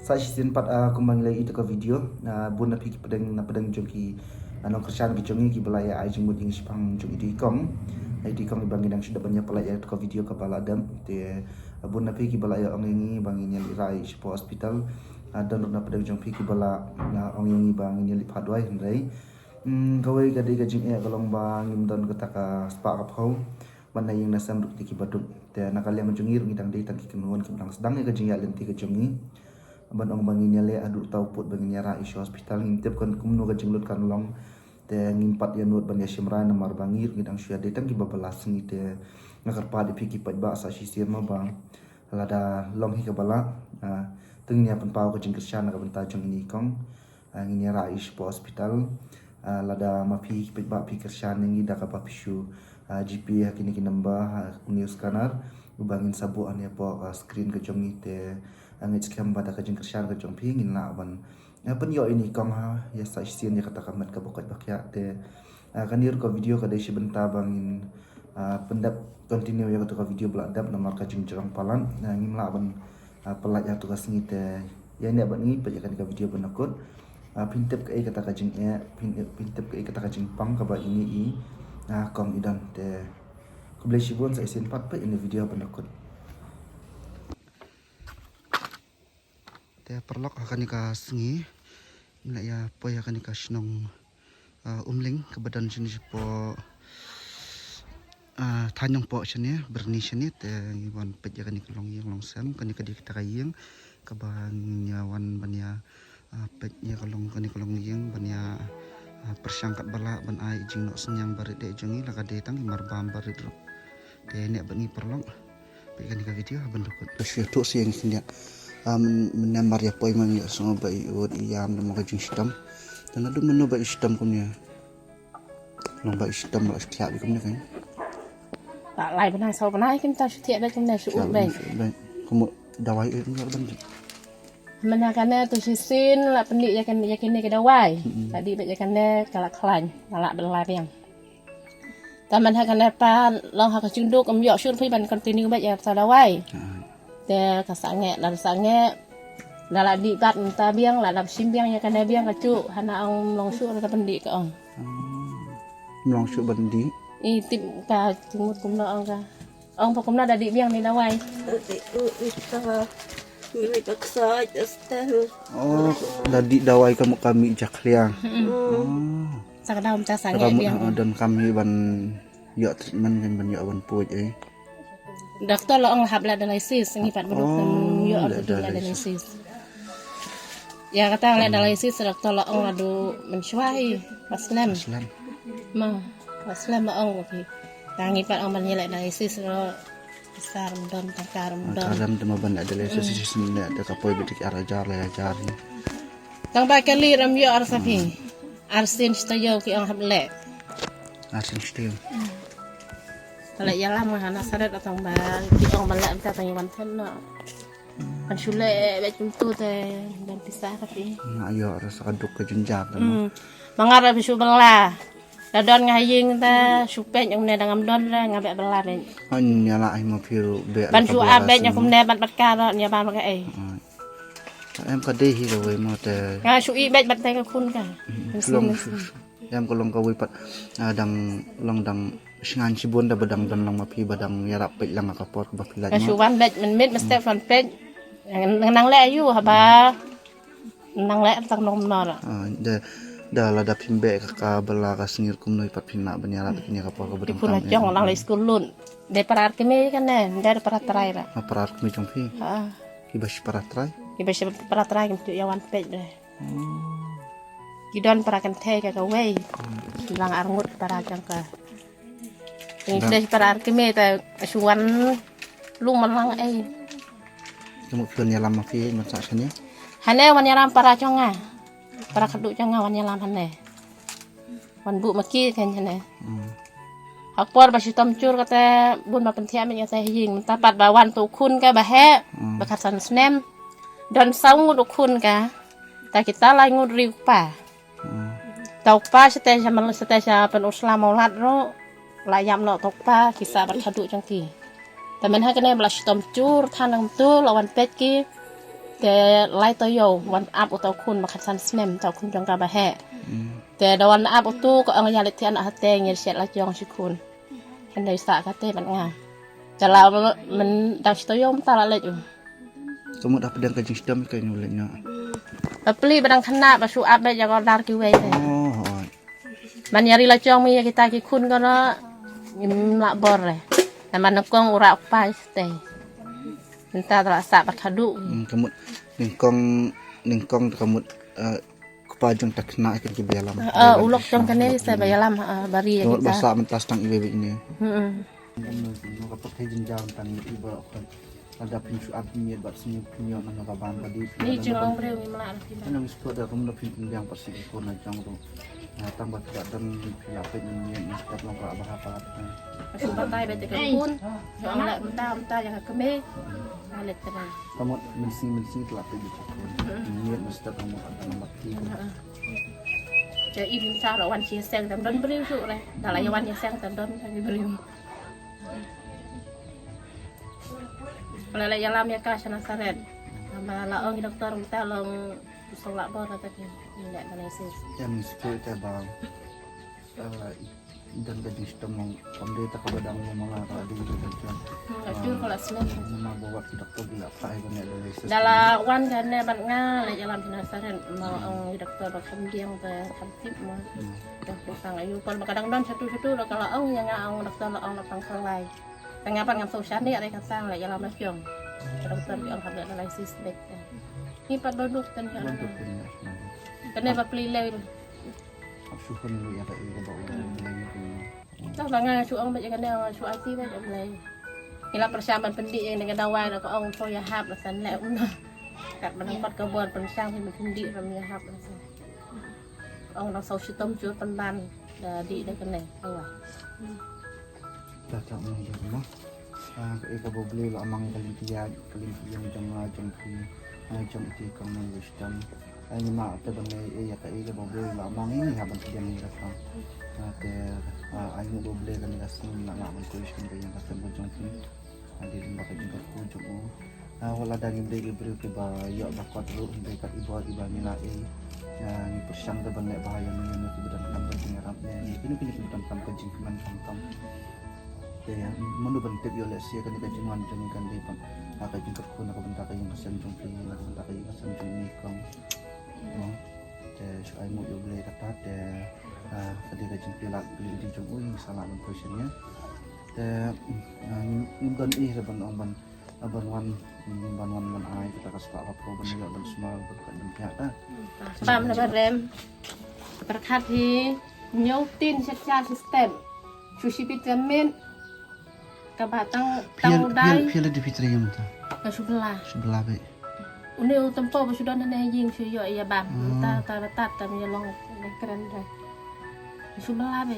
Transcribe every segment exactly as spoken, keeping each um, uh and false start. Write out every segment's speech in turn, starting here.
Sa shisien pat, ah, kumba ngi la ïohi ha ka video, ah, bun na phi ki pdeng, na pdeng jong ki, ah, nongkyrshan ki jong ngi kiba la ïa ai jingmut ïa ngi shaphang jong ito i kong. Ah, ito i kong iba ngi dang shu dep ban ïa pynlait ïa ka video kaba la dep. Te, ah, bun na phi kiba la ïa ong ïa ngi ba ngin ïa leit rah ïa i shapoh hospital. Ah, don ruh na pdeng jong phi kiba la, ah, ong ïa ngi ba ngin ïa leit phah duwai, hynrei, hmm, kawei ka dei ka jingeh ka long ba ngim don kata ka spah ka phew ban ïa ïeng ïa sem ruh ïa ki baduk. Te na ka liang jong ngi ruh ngi dang dei tang ki kynhun kiba dang sdang ïa ka jingïaid lynti ka jong ngi ban ong ba ngin ïaleh haduh uta u pud ba ngin ïa rah ïa sha hospital. Ngim tip kan kumno ka jinglut kan long. Te ngim pat ïa nud ban ïa shim rai namar ba ngi ruh ngi dang shu ïa dei tang kiba bylla sngi. Te nga kyrpad ïa phi ki paidbah sa shisien mo ba lada long hi kaba lah, ah, to ngin ïa pynpaw ka jingkyrshan na ka bynta jong ine i kong. Ah, ngin ïa rah ïa i shapoh hospital. Ah, lada ma phi ki paidbah phi kyrshan ïa ngi da kaba phi shu, ah, G Pay ha kine ki number, ha une u scanner uba ngin sa buh hangne hapoh, ah, screen ka jong ngi. Te, ah, nga ngeit skhem ba da ka jingkyrshan ka jong phi ngin lah ban, ah, pynïoh ine i kong ha, ïa sa shisien ïa kata ka met kaba koit ba khiah. Te, ah, kane ruh ka video ka dei shi bynta ba ngin, ah, pyndep continue ïa kata ka video ba la dep namar ka jingjrong palat. Ah, ngim lah ban, ah, pynlait ha kata ka sngi. Te ïa ine bad ngi peit ïa kane ka video ban da kut. Ah, phin tip kaei kata ka jingeh, phin, phin tip kaei kata ka jingpang kaba ine i, ah, kong i don. Te khublei shibun, sa shisien pat peit ïa ine i video ban da kut. Te paralok, ha kane ka sngi ngi la ïa poi ha kane ka shnong, ah, Umling kaba don shane shapoh, ah, thaiñ Nongpoh shane, Byrni shane. Te ngi wan peit ïa kane ka longïing longsem, kane ka dei kata ka ïing kaba ngi ïa wan ban ïa, ah, peit ïa ka long, kane ka longïing ban ïa, ah, pyrshang katba lah ban ai jingnoh synñiang barit ïa jong ngi, la ka dei tang ki marbam barit ruh. Te ine bad ngi paralok peit ïa kane ka video ha ban da kut. Ka shu ïathuh sha ïa ngi khyndiat. Ah, myn, mynne mar ïa poi ma ngi ïohsngew ba i ud i ïam da ma ka jingshitom. Te naduh mynno ba i shitom kumne? Long ba i shitom la shu thiah beit kumne kan? Lah lai bnai saw bnai kumta shu thiah beit kumne, shu ud beit. Shu ud beit. Kumno dawai i kumno ban dih? Mynne kane to shisien la pyndih ïa kane, ïa kine ki dawai. Mm-mm. La dih beit ïa kane ka la khlaiñ, la lah bylla biang. Te mynne ha kane pat long ha ka jingduk ym ïoh shuh phi ban continue beit ïa ka dawai. Ah. Te ka sangeh, la sangeh. Da la dih pat mynta biang, la dap shim biang ïa kane biang ka juh, hana ong ym long shuh da pyndih ka ong. Hmm. Ym long shuh ban dih. I tip ka jingmut kumno ong ka. Ong ba kumno da dih biang ne dawai. Oh, da dih dawai ka mut ka mih jakhlia. Mm-mm. Oh. Sa ka daw mynta sangeh biang. Ka mut, ah, don kam hi ban ïoh treatment kan ban ïoh ban poi eh. Doktor la ong la hap leh dialysis, ngi pat ba duk ym ïoh ban leh dialysis. Ïa kata leh dialysis doktor la ong la dei mynshuwa hi ba slem. Ba slem. Ma, ba slem la ong ki. Tang ngi pat ong ban ïa leh dialysis ruh pisa ym don, tang ka ym don. Ka ym don te ma ban leh dialysis shisien leh te ka poi beit ki ar hajar lai hajar hi. Tang ba kali ym ïoh ar sa phi. Arsien shi taïew ki ong hap leh. Arsien shi taïew. Te leh ïalam nga ha Nasaret tang ba ki ong ban leh mynta tang ïa wan thet noh. Kan shu leh beit kumtu te don pisa ka phi. Nga ïoh rasa ka duk ka jynjar te. Hmm. Ma nga ruh phi shu bylla. Da don nga ha ïing te shu peit ong ne da ngam don re nga beh bylla beit. Hooid, ïa la hi ma phi ruh beh. Ban shu ap beit ïa kumne ban bat ka ruh ïa ban ma ka ei. Em ka dei hi kawei mo te. Nga shu ïeh beit bad te ka khun ka. Hmm, long shu. Em ka long kawei pat, ah, dang long dang shngain shibun da ba dang don lang ma phi ba dang ïarap peit lang ka por ba phi lait mo. Nga shu wan beit mynmiet mynstep wan peit. Nang leh aïu haba nang leh tang nong nor. Ah, da, da lada phim beh ka, ka bylla ka sngi kumno pat phin lah ban ïarap kine ka por ka ba dang khun tam. Jong nang leh skul lut. Dei para ar kmie kane, dei para trai ra. Ah, para ar kmie jong phi. Ha. Kiba shi para trai? Kiba shi para trai kim ju ïa wan peit de. Hmm. Ki don para kynthei ka kawei. Hmm. Ki dang ar ngut para jong ka. Ki dei para ar kmie te shu wan lum man lang ei. Ka mut phi wan ïalam ma phi man sa shane? Hane wan ïalam para jong nga. Para khadduh jong nga wan ïalam hane. Wan buh ma ki kan hane. Hmm. Ha ka por ba shitom jur kata bun ba pynthiah beit ïa kata ha ïing. Mynta pat ba wan tu u khun ka ba heh. Hmm. Ba khatsan snem. Don saw ngut u khun ka. Ta kita lai ngut ri u kpa. Hmm. Ta u kpa shatei sha mal, shatei sha pynurslem mawlad ruh. La ïap noh ta u kpa ki sah bad khadduh jong ki. Te mynha kane ba la shitom jur than nangtu la wan peit ki. Te lai taïew wan ap uto u khun ba khatsan snem, uto u khun jong ka ba heh. Hmm. Te da wan ap uto ka ong ïa leit thiah noh hatei, ngi shet la jong shi khun. Hynrei sah katei bad nga. Te la mynta shi taïew mynta la leit u. Ka mut hapdeng ka jingshitom ka ïa u leit noh. Ba plie ba dang khynnah ba shu ap beit ïa ka order kiwei te. Oh, hooid. Ban ïa ri la jong mi ïa kita ki khun ko noh, ngim lah bor re. Namar nyngkong u rah u kpa shatei. Mynta te la sah bad khadduh. Hmm, ka mut nyngkong, nyngkong te ka mut, eh, kpa jong ta khynnah kin ki ba ïalam. Eh, u lok jong kane sa ba ïalam, eh, ba ri ïa kita. Ka mut ba sah mynta sa tang iwei beit ne. Hmm. Ka pyrthei jynjar tang i ba khun. Lada phin shu ap miet bad sngew phin ïoh na ka bam ba dei phin. Ni ïa jinglong briew ngim lah na phin. Nang shu da kum da phin pynbiang pat sha ki khun na jong ruh. Na tang ba phi la don phi la peit miet na step long ka ba ha pat. Shu batai ba te ka khun. Jong leh mynta mynta ïa ka kmie. Ka leh te ba. Ka mut mynsiem mynsiem te la peit ba te khun. Miet na step long ka ba ha pat. Te i mynta la wan shi seng tam don briew shu re. Da la ïa wan ïa seng tam don briew. Pala la ïalam ïa ka sha Nasaret. Namar la ong i doktor mynta long song lah bor ta ki. Ni leh dialysis. Em sikul te ba. Eh, dan ka jingshitom long kam dei ta ka ba dang long ma nga ka dei ka jingshitom. Hmm, ka jur ka la snem. Namar ba wat ki doktor ki la phah ïa ka ne dialysis. Da la wan ka ne bad nga la ïalam sha Nasaret. Ma ong i doktor ba kam diang ba kam tip ma. Hmm. Dah ku sang ayu pon ba ka dang don satu-satu la ka la ong ïa nga ong doktor la ong la pang khalai. Tang nga pat ngam sngewsih ne re ka sang la ïalam la jong. Doktor ki ong hap dialysis beit. Ni pat ba duk tan ïa. Ba duk tan ïa. Kane ba plie lei. Ap shu hun lu ïa ka i ka ba u lei ni. Tang ba nga shu ong beit ïa kane ong shu aiti beit ong lei. Ngi la pyrshang ban pyndih ïa kane ka dawai la ka ong to ïa hap la san leh um. Kat ban kot ka bor pyrshang ban pyndih ban ïa hap la san. Ong nang saw shitom jur pynban da dih da kane. Awa. Ta ta ong jur mo. Ah, ka i ka ba u Blei la amang ka lynti ïa, ka lynti ïa jong nga jong phi, ah, jong iti ka nong wisdom. Ah, ngi ma te ban ngai i ïa ka i ka ba u Blei la amang i ha ban pdiang ïa ka. Ah, te, ah, ai mu ba u Blei ka ni ka sum la nga ban koi sum ka ïa ka sem ka jong phi. Ah, dei lyngba ka jingkyrkhu jong u. Ah, wat la da ngim dei ki briew kiba ïoh ba kot ruh hynrei kat i bor iba ngi la ei. Ah, ngi pyrshang da ban leh bha ïa ngi ïa ngi kiba donkam ka jingïarap ne ïa kino kino kiba donkam ka jingkmen khamtam. Te mano ban tip ïoh lehse kane ka jingwan jong ngi kan dei ban ha ka jingkyrkhu na ka bynta ka ïing ka sem jong phi na ka bynta ka ïing ka sem jong ngi kong. Te shu ai nguh ïa U Blei kata te, ah, ka dei ka jingpyllait ka lynti jong u ngi sa lah ban poi sha ngi. Te, ah, ngim don ei ban ong ban Ban wan, ban wan ban ai kata ka spah ka pro ban ïoh ban sma ban kat ban pia ta. Bam na barem. Pyrkhat hi ñiew tin sha cha system. Shu shibit ka min. Ka ba tang tang dai. Pia la di fitri yam ta. Ka shu bela. Shu bela be. Une u tempo ba shu don ne ying shu ïoh ïa bam. Ta ta ta ta mi long kren dai. Shu bela be.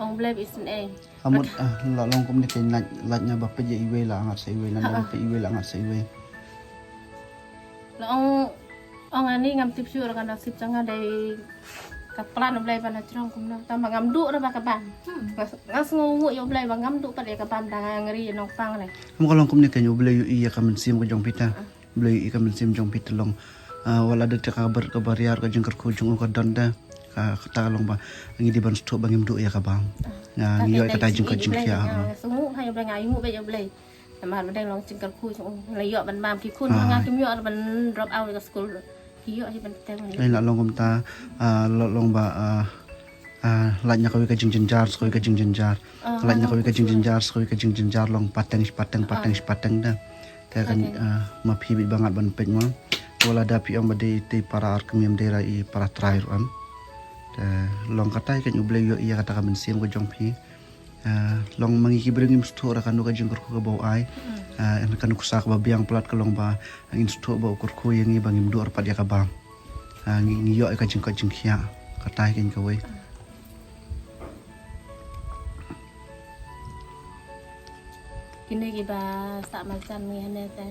Ong blem isn't ei. Ka mut, ah, la long kumne kein lait, lait na ba peit ïa iwei la ngat sa iwei, lait na ba peit iwei la ngat sa iwei. La ong, ong ani ngam tip shuh ra ka nasib jong nga dei ka plan U Blei ban la jrong kumno. Tang ba ngam duh ra ba ka bam. Nga, nga sngew nguh ïa U Blei ba ngam duh pat ïa ka bam da nga ngri ïa nongpang lei. Ka mut ka long kumne kein U Blei u ïohi ïa ka mynsiem ka jong phi ta. Blei i ka mynsiem jong phi te long. Ah, wat la da te ka bar ka bariar ka jingkyrkhu jong u ka don da. Ka kata ka long ba ngi dei ban sngewthuh ba ngim duh ïa ka bam. Ah, ngi ïoh ïa kata jingkoit jingkhiah. Sngewthuh ha ïa Blei, nga ïoh ba ïa Blei. Namar ba dei long jingkyrkhu jong u la ïoh ban bam ki khun nga kim ïoh ban drop out ka skul. Ki ïoh hi ban teng. Lai la long kumta, ah, la long ba, ah, Ah, lait na kawei ka jingjynjar sa kawei ka jingjynjar. Lait na kawei ka jingjynjar sa kawei ka jingjynjar long pateng shi pateng pateng shi pateng da. Te kan, ah, ma phi bit ba ngat ban peit ma. Wat la da phi ong ba dei te para ar kmie, ym dei ra i para trai ruh em. Te long kata hi kan U Blei u ïoh ïa kata ka mynsiem ka jong phi. Ah, long ma ngi ki briew ngim sngewthuh ra kano ka jingkyrkhu kaba u ai. Ah, kano ka sa kaba biang palat ka long ba ngin sngewthuh ba u kyrkhu ïa ngi ba ngim duh ra pat ïa ka bam. Ah, ngi, ngi ïoh ïa ka jingkoit jingkhiah. Kata hi kan kawei. Kine kiba sah marjan ngi hangne te.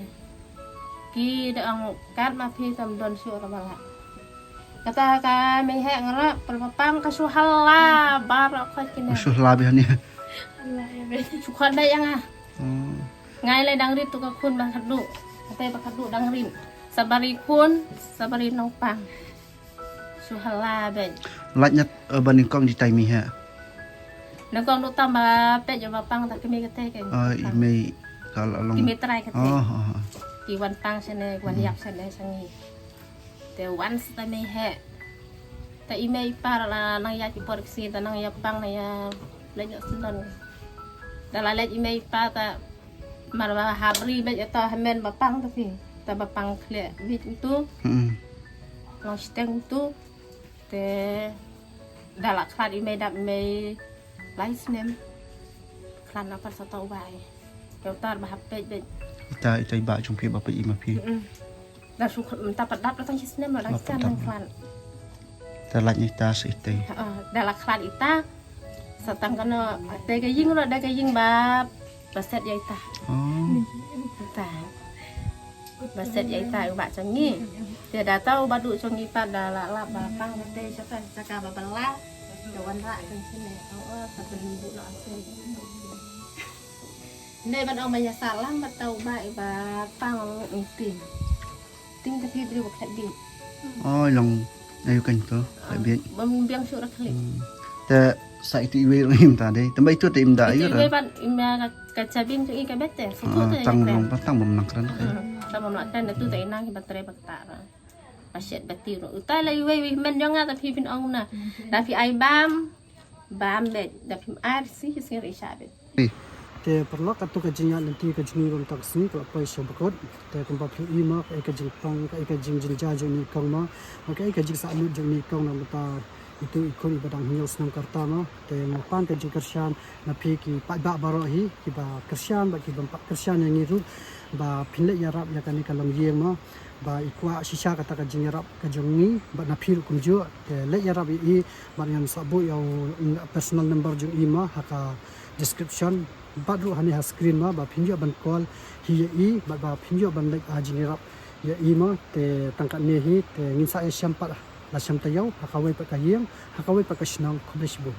Ki da ong kat ma phi tam don shuh ra ba lah. Kata ka mei heh nga lah pyrpang ka shu hala baroh khoit kine. Shu hala biang ne. Shu khoit dei ïa nga. Ngai lei dang rit tu ka khun ba khadduh. Kata ba khadduh dang rit. Tabari khun, tabari nongpang. Shu hala beit. Lait nyngkong, eh, ba nyngkong ji tai mi ha. Nyngkong duk tam ba peit ïa ba pang ta ki mei kata kan. Ah, i mei ka la long. Ki mei trai kata. Oh, oh, oh. Ki wan pang shane, wan ïap shane sha ngi. Te wan sa ta mei he. Ta i mei i pa la nang ïa ki por ki sngi ta nang ïa pang nang ïa leit noh syndon. Ta la leit i mei i pa ta mar ba ha bri beit ïa ta ha men ba pang ta phi. Ta ba pang khleh bit utu. Hmm. Long shiteng utu. Te da la khlad i mei dap i mei lai snem. Khlad na par sa ta u bai. Ïa utar ba hap peit beit. Ita, ita i ba jong phi ba peit i ma phi. Mm-mm. Da shu mynta pat dap la tang shi snem la da. Ba ita pat dap. Nang khlad. Te lait ita sa ita. Ha, da la khlad ita. Sa tang kano te ka ïing ro da ka ïing ba ba set ïa ita. Oh. Ita. Ba set ïa ita u ba jong ngi. Te da ta u ba duk jong ngi pat da la lap ba pang te sha ka sha ka ba ba la. Te wan rah kan sini. Oh, oh, sa pynbun lo ate. Nei ban ong ba ïa salam ba tau ba i ba pang ong ting. Ting ta phi briew ba khlek bit. Oh, long ayu kan to khlek bit. Bam biang shu ra khlek. Hmm. Te sa itu iwei long im ta dei. Tamba itu te im da ayu. Itu iwei ban im ya ka, ka chabin tu i ka bete. Satu te tang long pa tang bam nang kran kai. Hmm. Tang bam nang kran tu te inang ki ba tre ba ta ra. Ba shet ba ti ro. Utai la iwei wei men jong nga ta phi bin ong na. Da phi ai bam. Bam beit, da phim ar si hi sngewsih beit. Te paralok, kato ka jingïaid lynti ka jong ngi ba mynta ka sngi ka la poi sha bakut. Te kumba phi i mo, kaei ka jingpang, kaei ka jingjynjar jong i nyngkong mo, kaei ka jingsahnud jong i nyngkong na bynta itu i khun i ba dang hynñiew snem ka rta mo. Te nga pan ka jingkyrshan na phi ki paidbah baroh hi, ki ba kyrshan bad ki bym pat kyrshan ïa ngi ruh ba phin leit ïarap ïa kane ka longïing mo. Ba i kwah shisha kata ka jingïarap ka jong ngi bad na phi ruh kumjuh. Te leit ïarap ïa i bad ngan sa buh ïa u, mm, personal number jong i mo ha ka description. Bad ruh hangne ha screen mo ba phin ïoh ban call hi ïa i bad ba phin ïoh ban leit, ah, jingïarap ïa i mo. Te tang katne hi te ngin sa ïashem pat la shem taïew ha kawei pat ka ïing ha kawei pat ka shnong. Khublei shibun.